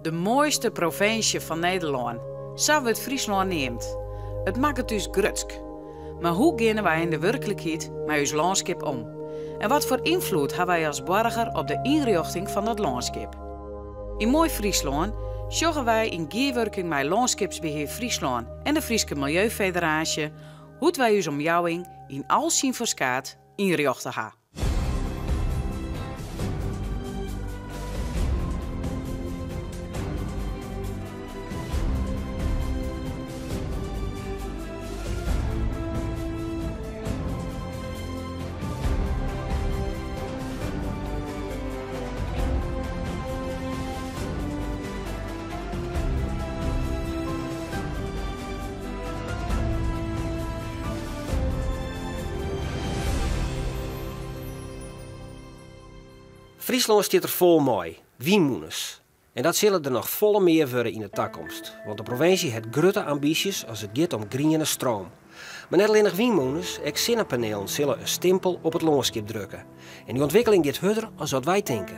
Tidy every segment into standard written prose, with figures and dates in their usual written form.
De moaiste provinsje fan Nederlân, sa wurdt Fryslân neamd. It makket ús grutsk. Mar hoe geane wy yn de wurklikheid mei ús lânskip om? En wat foar ynfloed ha wy as boarger op de ynrjochting fan dat lânskip? Yn Moai Fryslân sjogge wy yn gearwurking mei Lânskipsbehear Fryslân en de Fryske Miljeufederaasje hoe't wy ús omjouwing yn al syn ferskaat ynrjochte ha. Fryslân stiet der fol mei wynmûnes. En dat sille der noch folle mear wurde yn de takomst, want de provinsje hat grutte ambysjes as it giet om griene stroom. Mar net allinnich wynmûnes, ek sinnepanielen sille in stimpel op it lânskip drukke. En dy ûntwikkeling giet hurder as dat wy tinke.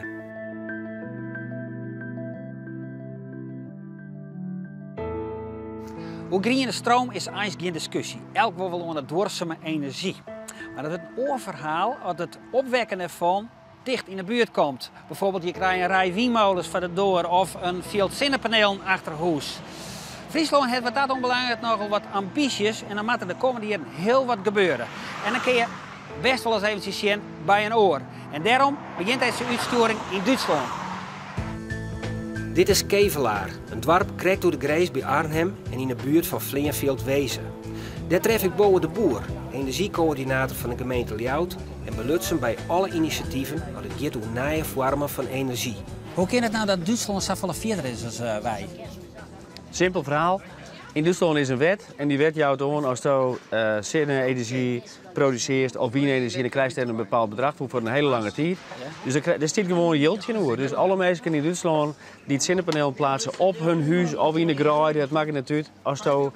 Oer griene stroom is eins gjin diskusje. Elk wol wol oan de duorseme enerzjy. Mar dat wurdt in oar ferhaal as it opwekken derfan ticht yn de buert komt. Bijvoorbeeld je krije in rij wynmolens foar de doar of in fjild sinnepanelen achter hûs. Fryslân hat wat dat oanbelanget nochal wat ambysjes en dan moat der de kommende jierren hiel wat gebeure. En dan kinne je bêst wol ris eventsjes sjen by in oar. En dêrom begjint dizze útstjoering yn Dútslân. Dit is Kevelaer, in doarp krekt oer de grins by Arnhem en yn 'e buert fan fleanfjild Weeze. Dêr tref ik Bowe de Boer, enerzjykoördinator fan de gemeente Ljouwert en belutsen by alle inisjativen as it giet oer nije foarmen fan enerzjy. Hoe kin it no dat Dútslân safolle fierder is as wy? Simpel ferhaal. Yn Dútslân is in wet en dy wet jout oan asto sinne-enerzjy produsearrest of wynenerzjy, dan krijst dêr in bepaald bedrach foar foar in hiele lange tiid. Dus der stiet gewoan jild tsjinoer. Dus alle minsken yn Dútslân dy't sinnepanelen pleatse op hun hús of yn de greide, dat makket net út. Asto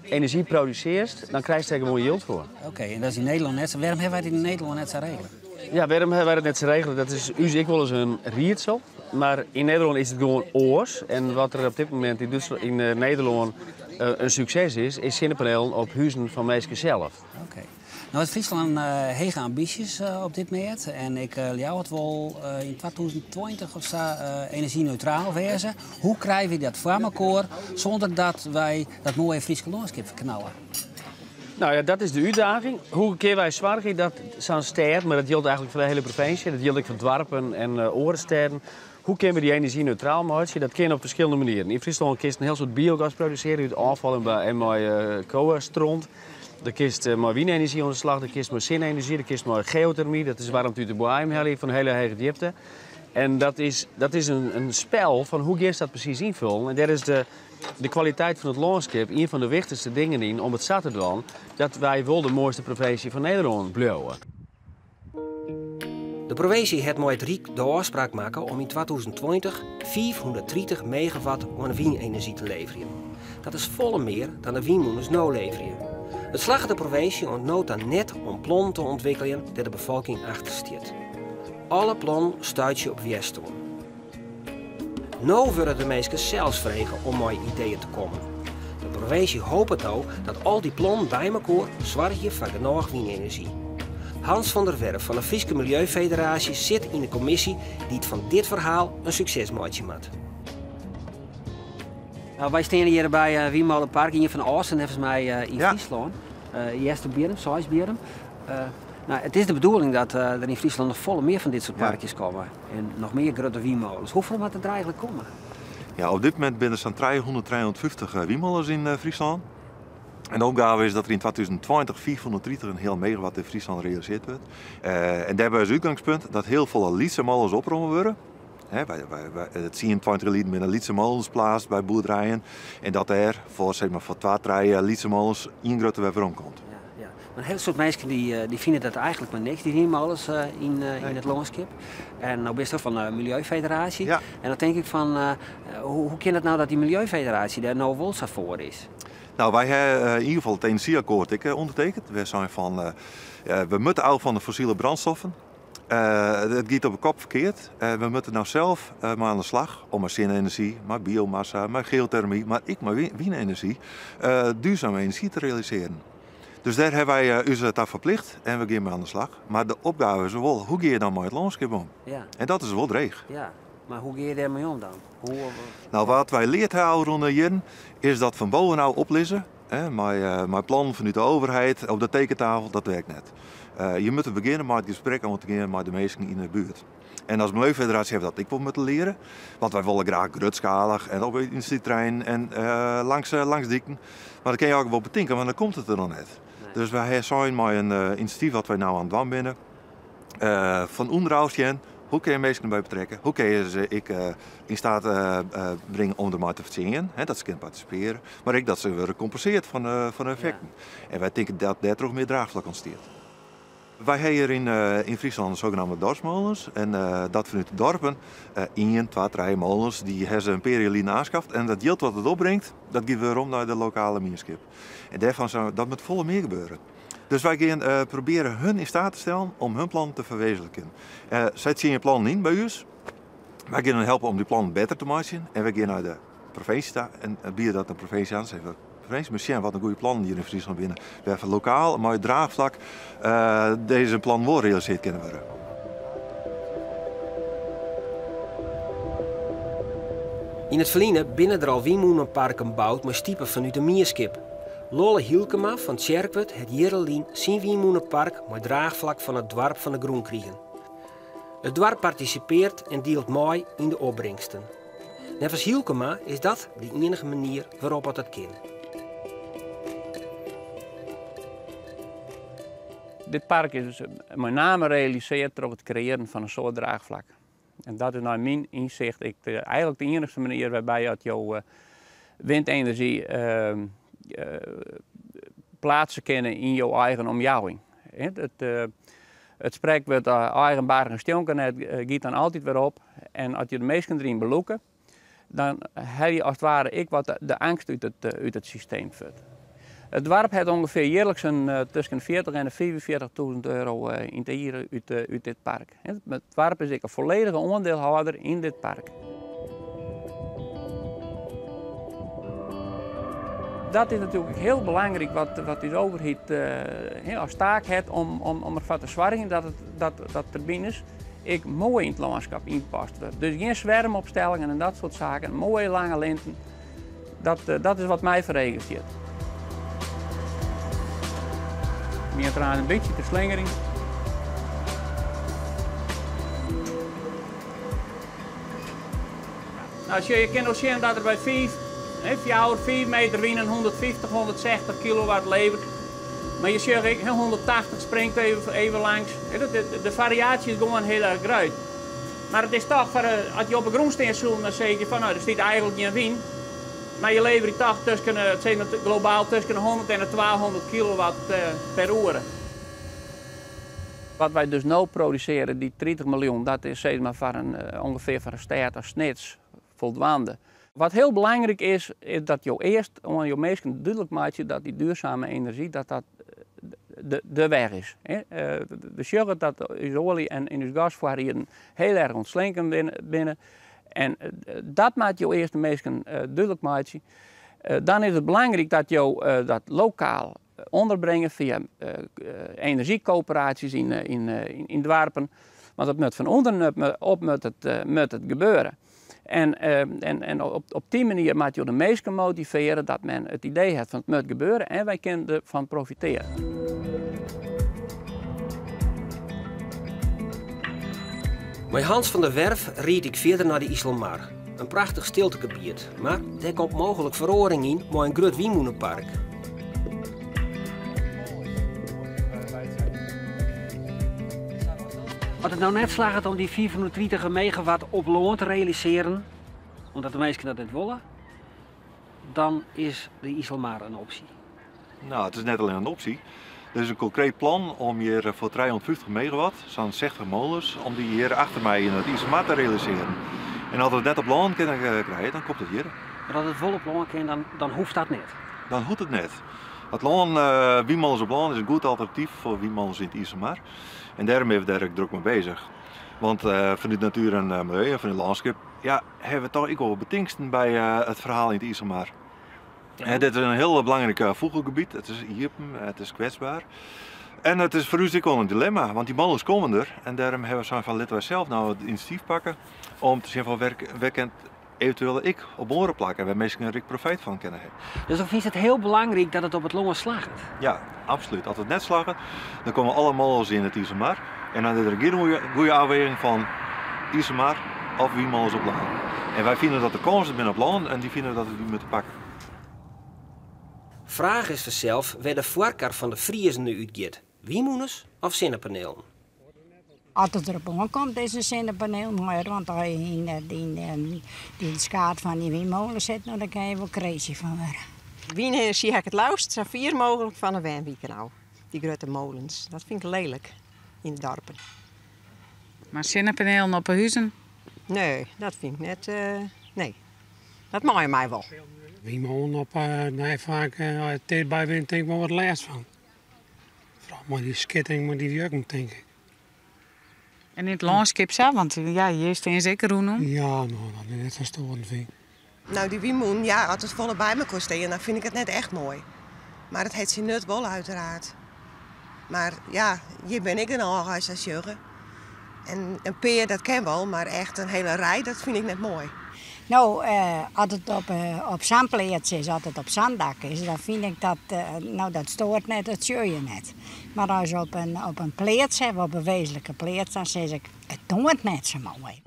enerzjy produsearrest, dan krijst dêr gewoan jild foar. Oké, en dat is yn Nederlân net sa. Wêrom hawwe wy it yn Nederlân net sa regele? Ja, wêrom hawwe wy it net sa regele? Dat is ús ek wolris in riedsel. Mar yn Nederlân is it gewoan oars. En wat der op dit momint yn Dútslân, yn Nederlân in sukses is, is sinnepanelen op huzen fan minsken sels. Oké. No hat Fryslân hege ambysjes op dit mêd en ek Ljouwert wol yn 2020 of sa enerzjyneutraal wêze. Hoe krije wy dat foar mekoar sûnder dat wy dat moaie Fryske lânskip ferknalle? Nou ja, dat is de útdaging. Hoe kinne wy soargje dat sa'n stêd, mar dat jildt eigentlik foar de hiele provinsje, dat jildt ek foar doarpen en oare stêden, hoe kinne we dy enerzjy neutraal meitsje? Dat kin op ferskillende manieren. Yn Fryslân kinst in hiel soad biogas produsearje út ôffal en mei kowestront. Dan kinst mei wynenerzjy oan de slach, dan kinst mei sinne-enerzjy, dan kinst mei geotermy, dat is waarmte út de boaiem helje fan hiele hege djipte. En dat is, dat is in spel fan hoe giest dat presys ynfullen. En dêr is de, de kwaliteit fan it lânskip ien fan de wichtichste dingen yn om it sa te dwaan dat wy wol de moaiste provinsje fan Nederlân bliuwe. De provinsje hat mei it Ryk de ôfspraak makke om yn 2020 530 megawatt oan wynenerzjy te leverjen. Dat is folle mear dan de wynmûnes no leverje. It slagget de provinsje oant no ta net om plannen te ûntwikkeljen dêr't de befolking achter stiet. Alle plannen stuitsje op wjerstân. No wurde de minsken sels frege om mei ideeën te kommen. De provinsje hopet no dat al dy plannen by mekoar soargje foar genôch wynenerzjy. Hans van der Werf fan de Fryske Miljeufederaasje sit yn de kommisje dy't fan dit ferhaal in sukses meitsje moat. Nou, wy steane hjir by uh, Wynmolenpark, ien fan de âldste neffens my uh, yn ja. Fryslân. Uh, Easterbierrum, Seisbierrum. Uh, nou, it is de bedoeling dat uh, der yn Fryslân noch folle mear fan dit soart parkjes komme. En noch mear grutte wynmolens. Hoefolle moat der eigentlik komme? Ja, op dit momint binne der sa'n 300, 350 wynmolens yn Fryslân. En de opgave is dat der yn 2020 530,5 megawatt yn Fryslân realisearre wurdt. En dêrby is it útgangspunt dat hiel folle lytse molens opromme wurde. Hè, wy, 10, 20 jier lyn binne lytse molens pleatst by boerderijen. En dat dêr foar, sis mar, foar twa, trije lytse molens ien grutte wer werom komt. Ja, ja. Mar in hiel soad minsken dy, dy fine dat eigentlik mar niks, dy wynmolens yn, yn it lânskip. En no bisto fan de Miljeufederaasje. Ja. En dan tink ik fan, hoe, hoe kin it no dat dy Miljeufederaasje dêr no wol sa foar is? Nou, wy hawwe yn ieder gefal it enerzjyakkoart ek ûndertekene. Wy seinen fan, we moatte ôf fan de fossile brânstoffen. It giet op de kop ferkeard. We moatte no sels mei oan de slach om mei sinne-enerzjy, mei biomassa, mei geotermy, mar ek mei wynenerzjy duurzame enerzjy te realisearjen. Dus dêr hawwe wy ús ta ferplicht en we gean mei oan de slach. Mar de opgave is wol, hoe gean je dan mei it lânskip om? Ja. En dat is wol dreech. Ja, mar hoe gean je dêrmei om dan? Hoe... Nou, wat wy leard hawwe ôfrûne jierren is dat fan bovenôf oplizze, hè, mei plannen fanút de overheid op de tekentafel, dat werkt net. Je moatte begjinne mei it gesprek oan te gean mei de minsken yn de buert. En as Milieufederatie hawwe we dat ek wol moatte learen, want wy wolle graach grutskalich en op yndustryterreinen en langs diken. Mar dat kinne je ek wol betinke, mar dan komt it der noch net. Nee. Dus wy hawwe sein mei in inisjatyf wat wy no oan it dwaan binne, fan ûnderôf sjen, hoe kinne je minsken derby betrekke, hoe kinne je se ek yn staat bringe om dermei te fertsjinjen, hè, dat se kinne partisipearje, mar ek dat se wurde kompenseard fan de effekten. Ja. En wy tinke dat dêrtroch mear draachflak ûntstiet. Wy hawwe hjir yn Fryslân de sogenaamde dorpsmolens en dat fanút de dorpen ien, twa, trije molens, dy hawwe se in pear jier lyn oanskaft en dat jild wat it opbringt, dat giet werom nei de lokale mienskip. En dêrfan sa, dat moat folle mear gebeure. Dus wy gean probearje hun yn staat te stellen om hun plannen te ferwezenlikjen. Sy tsjinje plannen yn by ús. Wy gean hun helpe om dy plannen better te meitsjen en wy gean nei de provinsje ta en biede dat de provinsje aan. Sizze we, provinsje moat sjen wat in goede plannen hjir yn Fryslân binne. Wêrfoar lokaal mei draachflak dizze plannen wol realisearre kinne wurde. Yn it ferline binne der al wynmûneparken boud mei stipe fanút de mienskip. Lolle Hielkema fan Tsjerkwert hat jierrenlyn syn wynmûnepark mei draachflak fan it doarp fan de grûn krigen. It doarp partisipeart en dielt mei yn de opbringsten. Neffens Hielkema is dat de iennige manier wêrop dat kin. Dit park is mei name realisearre troch it kreëaren fan in soad draachflak. En dat is nei myn ynsicht ek eigenlik de iennichste manier wêrby at jo windenergy pleatse kinne yn jo eigen omjouwing. It sprekwurd eigen bargen stjonke net giet dan altyd wer op. En as je de minsken deryn belûke, dan helje je as it ware ek wat de eangst út it systeem fuort. It doarp hat ûngefear jierliks in tusken de 40 en de 45.000 euro yn it jier út dit park. It doarp is ek in folledige oandielhâlder yn dit park. Dat is natuerlik hiel belangryk wat ús overheid as taak hat om derfoar te soargjen dat turbines ek moai yn it lânskip ynpast wurde. Dus gjin swermopstellingen en dat soart saken, moaie lange linten. Dat is wat my foar eagen stiet. We gean trouwens in bytsje te slingerjen. Nou, sjoch, je kinne al sjen dat der by 5, hè, 4, 5 meter wyn in 150, 160 kilowatt levert. Mar je sjogge ek, hè, 180 springt even langs. Hè, de fariaasje is gewoan hiel erch grut. Mar it is toch, foar, as je op de grûn stean soenen, dan sizze je fan, nou, der stiet eigenlik gjin wyn. Mar je leverje toch tusken, zeg maar, globaal tusken de 100 en de 200 kilowatt per oere. Wat wy dus no produsearje, dy 30 miljoen, dat is zeg maar, foar in, ûngefear foar in stêd as Snits foldwaande. Wat hiel belangryk is, is dat jo earst oan jo minsken dúdlik meitsje dat dy duurzame enerzjy, dat dat de weg is. Hè. We sjogge dat ús oalje en ús gasfoarrieden hiel erch oan it slinken binne. En dat moat jo earst de minsken dúdlik meitsje. Dan is it belangryk dat jo dat lokaal ûnderbringe fia enerzjykoöperaasjes yn doarpen. Want dat moat fan ûnderen op moat it gebeure. En op dy manier moat jo de minsken motivearje dat men it idee hat fan it moat gebeure en wy kinne derfan profitearje. Mei Hans van der Werf ried ik fierder nei de Iselmar. In prachtich stiltegebiet, mar dêr komt mooglik feroaring yn mei in grut wynmûnepark. As it no net slagget om dy 530 megawatt op lân te realisearjen, omdat de minsken dat net wolle, dan is de Iselmar in opsje. Nou, it is net allinnich in opsje. Der is in konkreet plan om hjir foar 350 megawatt, sa'n 60 molens, om dy hjir achter my yn it Iselmar te realisearjen. En as we it net op lân kinne krije, dan komt it hjir. Mar as it wol op lân kin, dan hoecht dat net? Dan hoecht it net. It lân, wynmolens op lân is in goed alternatyf foar wynmolens yn it Iselmar. En dêrom binne we dêr ek drok mei beuzich. Want fanút natuer en miljeu en fanút lânskip, ja, hawwe we toch ek wol betingsten by it ferhaal yn it Iselmar. Ja. Dit is in hiel belangryk fûgelgebiet. It is iepen, it is kwetsber. En it is foar ús ek wol in dilemma, want dy molens komme der. En dêrom hawwe we sein fan litte wy sels no it inisjatyf pakke om te sjen fan wêr kin eventueel ek op oare plakken wêr minsken der ek profyt fan kinne hawwe. Dus dan fynst it hiel belangryk dat it op it lân slagget? Ja, absolút. As it net slagget, dan komme alle molens yn it Iselmar en dan is der gjin goede ôfweging fan Iselmar of wynmolens op lân. En wy fine dat der kânsen binne op lân en dy fine dat we dy moatte pakken. Fraach is fansels wêr de foarkar fan de Friezen nei útgiet, wynmûnes of sinnepanelen? As it derop oankomt is in sinnepanel moaier, want as je yn dy skaad fan dy wynmole sit, no, dan kinne je wol crazy fan wurde. Wynenerzjy ha ik it leafst sa fier mooglik fan de wenwiken ôf. Dy grutte molens, dat fyn ik lelik yn de dorpen. Mar sinnepanelen op 'e huzen? Nee, dat fyn ik net, nee. Dat mei my wol. Wynmolen op, nee, faak as je tichtby binne, tink ik wol wat lêst fan. Foaral mei dy skittering mei dy wjukken, tink ik. En yn it lânskip sa? Want ja, hjir stean se ek rûnom. Ja, no, dat is net sa stoarend, fyn ik. No, dy wynmûnen, ja, as it folle by mekoar stean, dan fyn ik it net echt moai. Mar it hat syn nut wol, uiteraard. Mar ja, hjir bin ik genôch as se sjogge. En in pear, dat kin wol, mar echt in hiele rij, dat fyn ik net moai. No, as it op sa'n pleats is, as it op sa'n dak is, dan fyn ik dat, no dat stoart net, dat sjoch je net. Mar as je op in pleats hawwe, op in wezenlike pleats, dan sis ik, it toant net sa moai.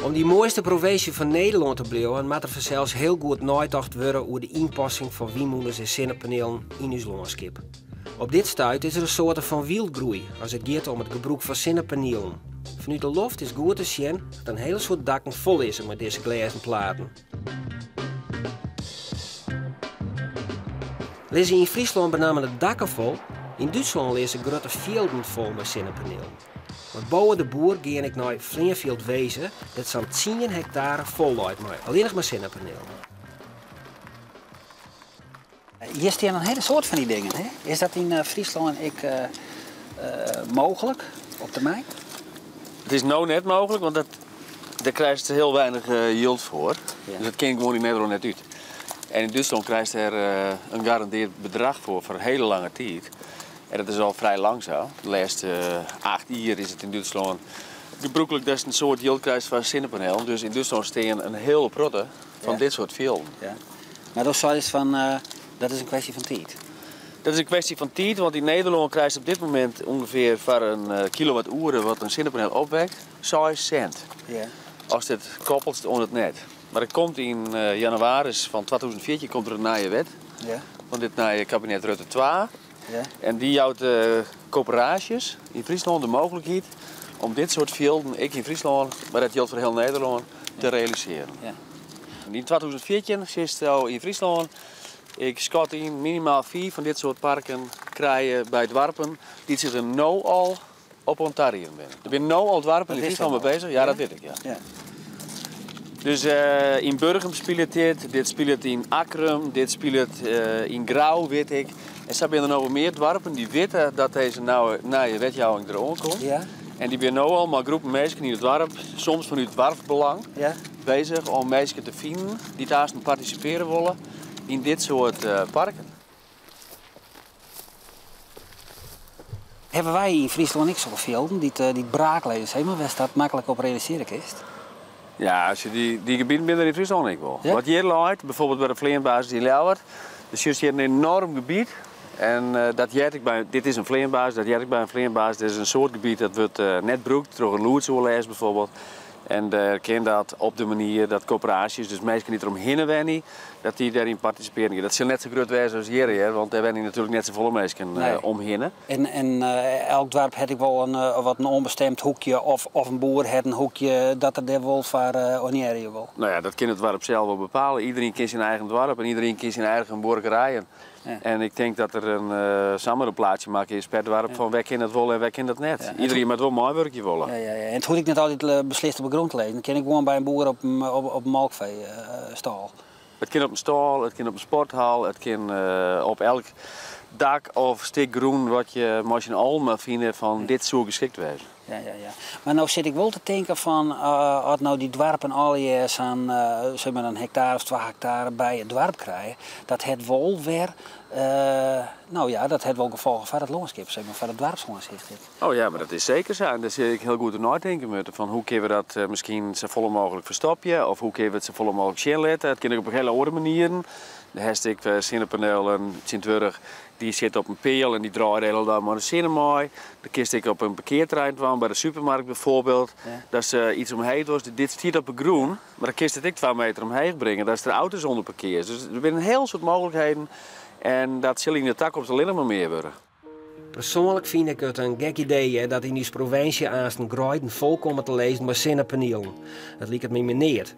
Om dy moaiste provinsje fan Nederlân te bliuwen, moat der fansels hiel goed neitocht wurde oer de ynpassing fan wynmûnes en sinnepanelen yn ús lânskip. Op dit stuit is der in soarte fan wyldgroei as it giet om it gebrûk fan sinnepanielen. Fanút de loft is goed te sjen dat in hiele soad dakken fol lizze mei dizze glêzen platen. Lizze yn Fryslân benammen de dakken fol, yn Dútslân lizze grutte fjilden fol mei sinnepanielen. Mei Bouwe de Boer gean ik nei fleanfjild Weeze, dêr't sa'n tsien hektare fol leit mei allinnich mar sinnepanielen. Hjir stean in hiele soad fan dy dingen. Hè? Is dat yn Fryslân ek mooglik op termyn? It is no net mooglik, want dat, dêr krijst hiel weinich jild foar. Ja. Dus dat kin gewoan yn Nederlân net út. En yn Dútslân krijst dêr in garandeard bedrach foar, foar in hiele lange tiid. En dat is al frij lang sa. De lêste 8 jier is it yn Dútslân gebrûklik datst in soad jild krijst foar sinnepanelen. Dus yn Dútslân stean in hiele protte fan Ja. dit soart fjilden. Ja. Mar do seist fan, dat is in kwestje fan tiid. Dat is in kwestje fan tiid, want yn Nederlân krijst op dit momint ûngefear foar in kilowattoere wat in sinnepanel opwekt, 6 sint. Ja. Ast it koppelst oan it net. Mar der komt yn jannewaris fan 2014 komt der in nije wet. Ja. Fan dit nije kabinet Rutte 2. Ja. En dy jout de koöperaasjes yn Fryslân de mooglikheid om dit soart fjilden ek yn Fryslân, mar dat jildt foar hiel Nederlân, te realisearjen. Ja. Yn 2014 silsto yn Fryslân, ik skat yn minimaal 5 fan dit soart parken krije by doarpen dy't sich der no al op oan tarieden binne. Der binne no al doarpen yn Fryslân mei beuzich. Ja, dat wit ik, ja. Ja. Dus yn Burgum spilet dit, dit spilet yn Akkrum, dit spilet yn Grou, wit ik. En sa binne der no wol mear doarpen dy't witte dat dizze nije wetjouwing deroan komt. Ja. En dy binne no al mei groepen minsken yn it doarp, soms fanút doarpsbelang, Ja. beuzich om minsken te finen dy't aansten partisipearje wolle yn dit soart parken. Hawwe wy yn Fryslân ek sokke fjilden dy't braak lizze, sis mar, wêr'tst dat maklik op realisearje kinst? Ja, als je die gebieten binnen in Fryslân ek wol. Ja? Wat hjir leit, bijvoorbeeld by de fleanbasis yn Ljouwert, dan sjochst hjir in enorm gebiet. En dat heart ek by, dit is in fleanbasis, dat heart ek by in fleanbasis. Dit is in soart gebiet dat wurdt net brûkt troch in lûdsoerlêst bijvoorbeeld. En dêr kin dat op de manier dat koöperaasjes, dus minsken dy't deromhinne wenje, dat dy dêryn partisipearje. Dat sil net sa grut wêze as hjir, hear, want dêr wenje natuerlik net safolle minsken Nee. omhinne. En elk doarp hat ek wol wat in ûnbestimd hoekje of in boer hat in hoekje dat er dêr wol foar ornearje wol. Nou ja, dat kin it doarp sels wol bepale. Iedereen kin syn eigen doarp en iedereen kin syn eigen buorkerijen. Ja. En ik tink dat der in samar in plaatsje makke is per doarp Ja. fan wêr kin dat wol en wêr kin dat net. Ja. Iedereen moat wol meiwurkje wolle. Ja, ja, ja. En it hoecht ek net altyd beslist op de grûn te lizzen. Dan kin ik gewoan by in boer op in molkfeestâl. It kin op in stâl, it kin op in sporthal, it kin op elk dak of stik grûn wat je mei syn allen mar fine fan dit soe geskikt wêze. Ja, ja, ja. Mar no sit ik wol te tinken fan as no dy doarpen allegear sa'n sis mar in hektare of twa hektare by it doarp krije, dat hat wol wer, no ja, dat hat wol gefolgen foar it lânskip, sis mar foar it doarpsoansicht ek. Oh ja, mar dat is seker sa. En dêr sil ik hiel goed oer neitinke moatte fan hoe kinne we dat miskien safolle mooglik ferstopje of hoe kinne we it safolle mooglik sjen litte. It kin ek op hiele oare manieren. Der hast ek sinnepanelen tsjintwurdich, dy sitte op in peal en dy draaie de hiele dei mei de sinne mei. Dat kinst ek op in parkearterrein dwaan, by de supermarkt bijvoorbeeld. Datst iets omheech dochst. Dit stiet op de grûn, mar dan kinst it ek 2 meter omheech bringe, datst der auto's ûnder parkearst. Dus der binne in hiel soad mooglikheden en dat sil yn de takomst allinnich mar mear wurde. Persoanlik fyn ik it in gek idee hè, dat yn ús provinsje aansten greiden fol komme te lizzen mei sinnepanielen. Dat liket my mar neat.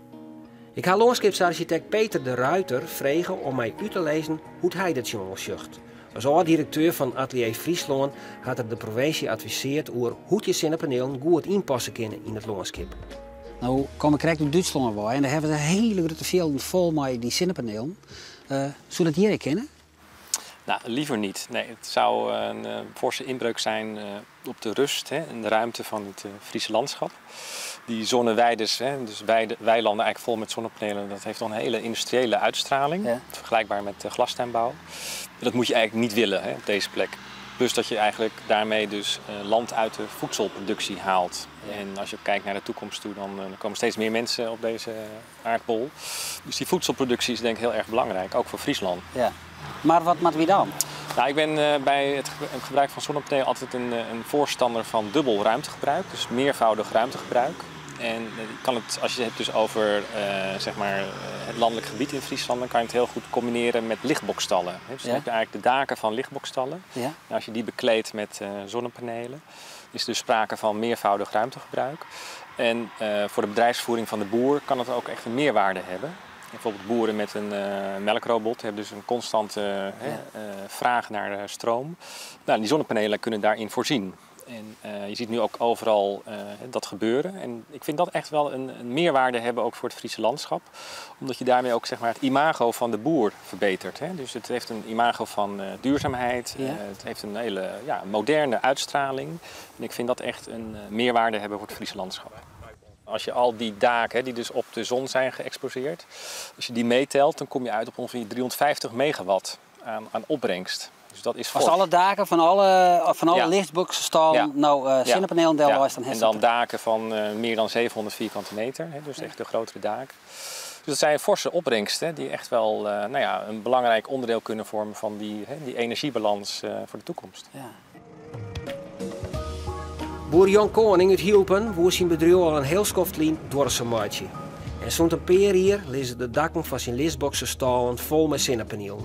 Ik ha lânskipsarsjitekt Peter de Ruiter frege om my út te lizzen hoe't hy dat tsjinoan sjocht. As âld-direkteur fan Atelier Fryslân hat er de provinsje adviseard oer hoe't je sinnepanielen goed ynpasse kinne yn it lânskip. No kom ik krekt út Dútslân wei en dêr hawwe se hiele grutte fjilden fol mei dy sinnepanielen. Soe dat hjir ek kinne? Nou, liever niet. Nee, het zou een forse inbreuk zijn op de rust, hè, en de ruimte van het Friese landschap. Die zonneweides, hè, dus weilanden eigenlijk vol met zonnepanelen, dat heeft dan een hele industriële uitstraling. Ja. Vergelijkbaar met glastuinbouw. Dat moet je eigenlijk niet willen, hè, op deze plek. Plus dat je eigenlijk daarmee dus land uit de voedselproductie haalt. En als je kijkt naar de toekomst toe, dan komen steeds meer mensen op deze aardbol. Dus die voedselproductie is denk ik heel erg belangrijk, ook voor Friesland. Ja. Maar wat moeten we dan? Nou, ik ben bij het gebruik van zonnepanelen altijd een voorstander van dubbel ruimtegebruik. Dus meervoudig ruimtegebruik. En je kan het, als je het hebt dus over het landelijk gebied in Friesland, dan kan je het heel goed combineren met lichtbokstallen. Hè? Dus dan heb je eigenlijk de daken van lichtbokstallen. En als je die bekleedt met zonnepanelen, is er dus sprake van meervoudig ruimtegebruik. En voor de bedrijfsvoering van de boer kan het ook echt een meerwaarde hebben. Bijvoorbeeld boeren met een melkrobot hebben dus een constante vraag naar stroom. Nou, die zonnepanelen kunnen daarin voorzien. En je ziet nu ook overal dat gebeuren. En ik vind dat echt wel een meerwaarde hebben ook voor het Friese landschap. Omdat je daarmee ook het imago van de boer verbetert. Hè? Dus het heeft een imago van duurzaamheid. Het heeft een hele, moderne uitstraling. En ik vind dat echt een meerwaarde hebben voor het Friese landschap. Als je al die daken, hè, die dus op de zon zijn geëxposeerd, als je die meetelt, dan kom je uit op ongeveer 350 megawatt aan opbrengst. Dus dat is Als fors. alle daken van alle lichtboxen nou zonnepanelen deel was, dan En heeft dan het daken van meer dan 700 vierkante meter, hè, dus echt de grotere daken. Dus dat zijn forse opbrengsten die echt wel een belangrijk onderdeel kunnen vormen van die energiebalans voor de toekomst. Boer Jan Koning uit Hielpen woer zijn bedrijf al een heel skoftlien duurzame maatje. En zo'n een peer hier liggen de dakken van zijn listboxen stallen vol met zonnepanelen.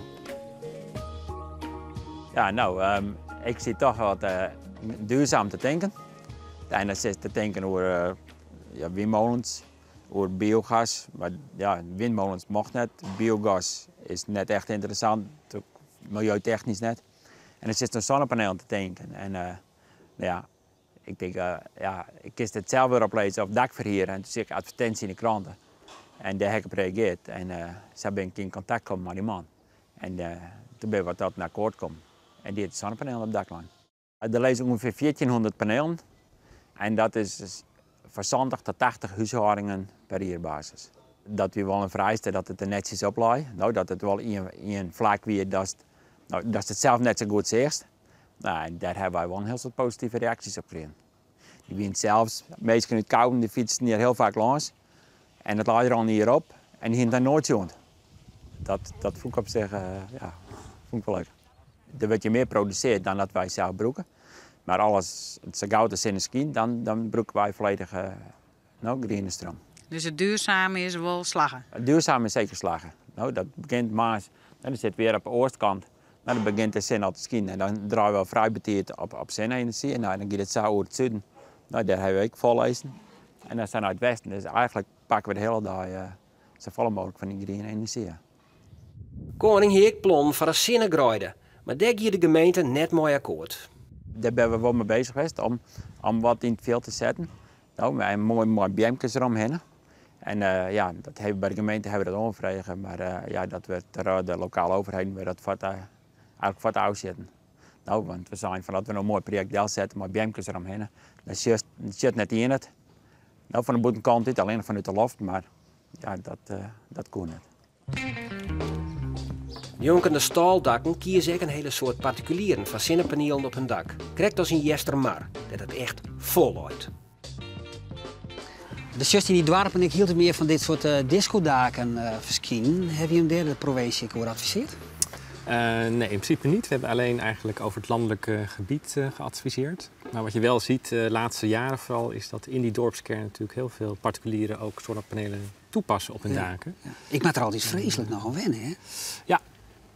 Ja, ik zit toch wat duurzaam te denken. En dan zit te denken over windmolens, over biogas. Maar windmolens mocht net. Biogas is net echt interessant, ook milieutechnisch net. En dan zit een zonnepaneel te denken. En ik denk, ik kies het zelf weer oplezen op dakverhuur. En toen zie ik advertentie in de kranten. En daar heb ik op gereageerd. En zo ben ik in contact gekomen met die man. En toen ben ik wat tot een akkoord gekomen. En die heeft zonnepanelen op het dak liggen. Er lezen ongeveer 1400 panelen. En dat is dus van 70 tot 80 huishoudingen per jaarbasis. Dat we wel een vereiste dat het er netjes op ligt. Nou, dat het wel in vlak weer dat, nou, dat het zelf net zo goed zegt. Nou, en daar hebben wij wel een heel soort positieve reacties op gekregen. Die wint zelfs, mensen uit Kouden, die fietsen hier heel vaak langs. En het ligt er al hier op en die hebben daar nooit zo'n. Dat vond ik op zich ja, vond ik wel leuk. Er wordt je meer geproduceerd dan dat wij zelf gebruiken. Maar alles, het zo gauw de zin is dan gebruiken wij volledig groene stroom. Dus het duurzame is wel slaggen? Het duurzame is zeker slaggen. Nou, dat begint maar, dan zit weer op de oostkant. Nou, dan begint de zon al te schijnen en dan draaien we al vrij betierd op zonne-energie. En dan gaat het zo over het zuiden. Nou, daar hebben we ook vol lezen. En dan zijn we uit het westen. Dus eigenlijk pakken we de hele dag zo vol mogelijk van die groene energie. Ja. Koning heeft plan voor een zonnegroeide, maar daar gaat de gemeente net mooi akkoord. Daar ben we wel mee bezig geweest om wat in het veld te zetten. Nou, met een mooi, mooi beemjes eromheen. En ja, dat hawwe by de gemeente hawwe we dat oanfrege, mar ja, dat wurdt troch de lokale overheden wurdt dat fuort, eigentlik fuort ôfsjitten. No, want we seinen fan as we no in moai projekt delsette mei beamkes deromhinne, dan sjochst, sjocht net ien it. No fan de bûtenkant út, allinnich fanút de loft, mar ja, dat, dat koe net. Njonken de stâldakken kieze ek in hiele soad partikulieren foar sinnepanielen op hun dak. Krekt as yn Eastermar, dêr't it echt fol leit. Do sjochst yn dy doarpen ek hieltyd mear fan dit soart diskodaken ferskinen. Hawwe jim dêr de provinsje ek oer adviseard? Nee, in principe niet. We hebben alleen eigenlijk over het landelijk gebied geadviseerd. Maar wat je wel ziet de laatste jaren vooral, is dat in die dorpskern natuurlijk heel veel particulieren ook zonnepanelen toepassen op hun daken. Ja. Ik moat der altyd freeslik noch oan wenne, hè? Ja,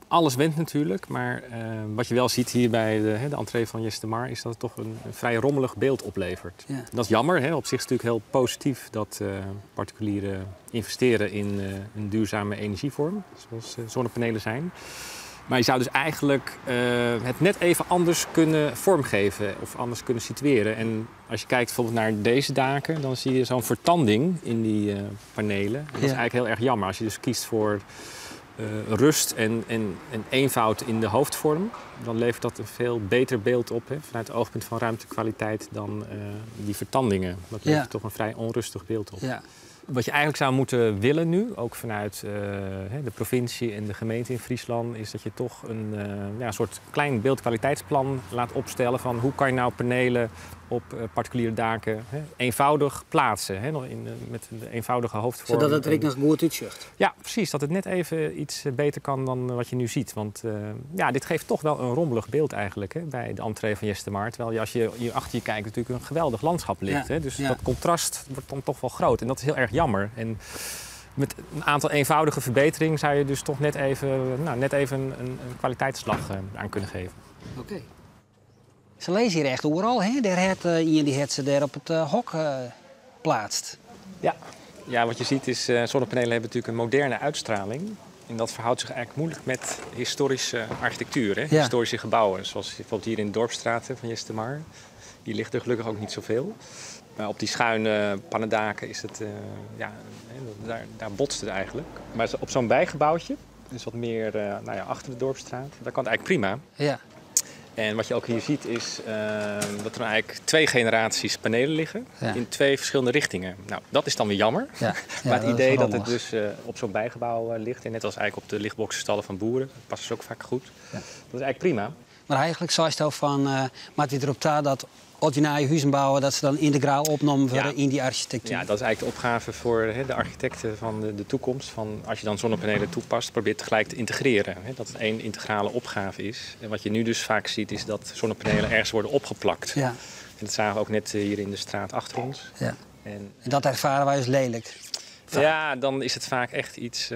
alles went natuurlijk. Maar wat je wel ziet hier bij de entree van Eastermar is dat het toch een vrij rommelig beeld oplevert. Dat is jammer. Hè? Op zich is het natuurlijk heel positief dat particulieren investeren in een duurzame energievorm, zoals zonnepanelen zijn. Maar je zou dus eigenlijk het net even anders kunnen vormgeven of anders kunnen situeren. En als je kijkt bijvoorbeeld naar deze daken, dan zie je zo'n vertanding in die panelen. En dat is eigenlijk heel erg jammer. Als je dus kiest voor rust en eenvoud in de hoofdvorm, dan levert dat een veel beter beeld op, hè, vanuit het oogpunt van ruimtekwaliteit dan die vertandingen. Dat levert toch een vrij onrustig beeld op. Wat je eigenlijk zou moeten willen nu, ook vanuit de provincie en de gemeente in Friesland, is dat je toch een, ja, een soort klein beeldkwaliteitsplan laat opstellen van hoe kan je nou panelen op particuliere daken, hè, eenvoudig plaatsen. Hè, nog met een eenvoudige hoofdvorm. Zodat het er nog goed uitziet. Ja, precies. Dat het net even iets beter kan dan wat je nu ziet. Want ja, dit geeft toch wel een rommelig beeld eigenlijk, hè, bij de entree van Eastermar. Terwijl je, als je hier achter je kijkt, natuurlijk een geweldig landschap ligt. Hè? Dus dat contrast wordt dan toch wel groot. En dat is heel erg jammer. En met een aantal eenvoudige verbeteringen zou je dus toch net even, nou, net even een kwaliteitsslag aan kunnen geven. Oké. Se lizze hjir echt oeral, hè? Dêr hat ien dy hat se dêr op it hok pleatst. Ja. Ja, wat je ziet is, zonnepanelen hebben natuurlijk een moderne uitstraling. En dat verhoudt zich eigenlijk moeilijk met historische architectuur, hè? Historische gebouwen, zoals bijvoorbeeld hier in de Dorpsstraat, hè, van Eastermar. Hier ligt er gelukkig ook niet zoveel. Maar op die schuine pannendaken is het, ja, hè, daar botst het eigenlijk. Maar op zo'n bijgebouwtje, dus wat meer nou ja, achter de Dorpsstraat, daar kan het eigenlijk prima. En wat je ook hier ziet is dat er eigenlijk twee generaties panelen liggen in twee verschillende richtingen. Nou, dat is dan weer jammer. Maar het Dat is idee dat het rommelig. dus op zo'n bijgebouw ligt, en net als eigenlijk op de ligboxenstallen van boeren, dat past dus ook vaak goed. Dat is eigenlijk prima. Maar eigenlijk zei je van, maar het erop staat dat als je naar je huizen bouwen, dat ze dan integraal opgenomen worden in die architectuur. Ja, dat is eigenlijk de opgave voor, hè, de architecten van de toekomst. Van als je dan zonnepanelen toepast, probeer tegelijk te integreren. Hè, dat het één integrale opgave is. En wat je nu dus vaak ziet, is dat zonnepanelen ergens worden opgeplakt. En dat zagen we ook net hier in de straat achter ons. En dat ervaren wij als lelijk. Ja, dan is het vaak echt iets,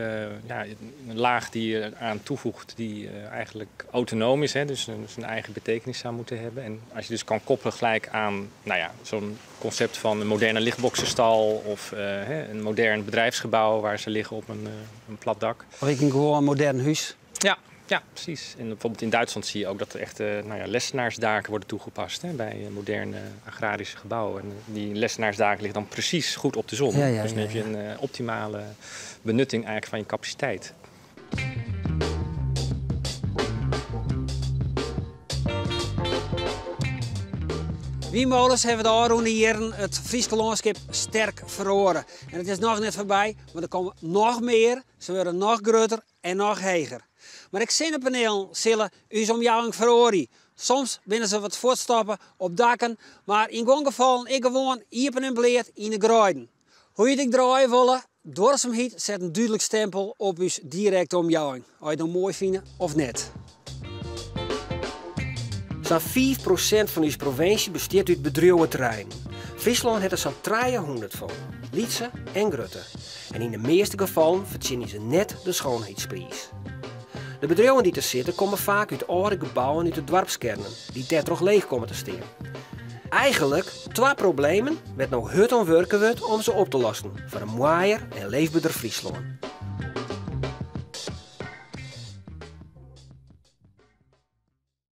ja, een laag die je aan toevoegt die eigenlijk autonoom is, hè, dus zijn eigen betekenis zou moeten hebben. En als je dus kan koppelen gelijk aan, nou ja, zo'n concept van een moderne ligboxenstal of hè, een modern bedrijfsgebouw waar ze liggen op een plat dak. Of ik een gewoon modern huis. Ja, ja, precies. En bijvoorbeeld in Duitsland zie je ook dat er echt nou ja, lessenaarsdaken worden toegepast, hè, bij moderne agrarische gebouwen. En die lessenaarsdaken liggen dan precies goed op de zon. Dus dan heb je een optimale benutting eigenlijk van je capaciteit. Wynmolens hawwe de ôfrûne jierren it Fryske lânskip sterk feroare. En it is noch net foarby, want der komme noch mear, se wurde noch grutter en noch heger. Mar ek sinnepanielen sille ús omjouwing feroarje. Soms binne se wat fuortstoppe op dakken, mar yn guon gefallen ek gewoan iepen en bleat yn de greiden. Hoe je it ek draaie wolle, duorsumheid set in dúdlik stempel op ús direkte omjouwing. Of je it no moai fine of net. Sa'n 5% fan ús provinsje bestiet út bedriuweterreinen. Fryslân hat der sa'n 300 fan, lytse en grutte. En yn de measte gefallen fertsjinje se net de schoonheidspriis. De bedriuwen dy't der sitte komme faak út âlde gebouwen út de doarpskearnen, dy't dêrtroch leech komme te stean. Eigentlik twa problemen wêr't no hurd oan wurke wurdt om se op te lossen foar in moaier en leefberder Fryslân.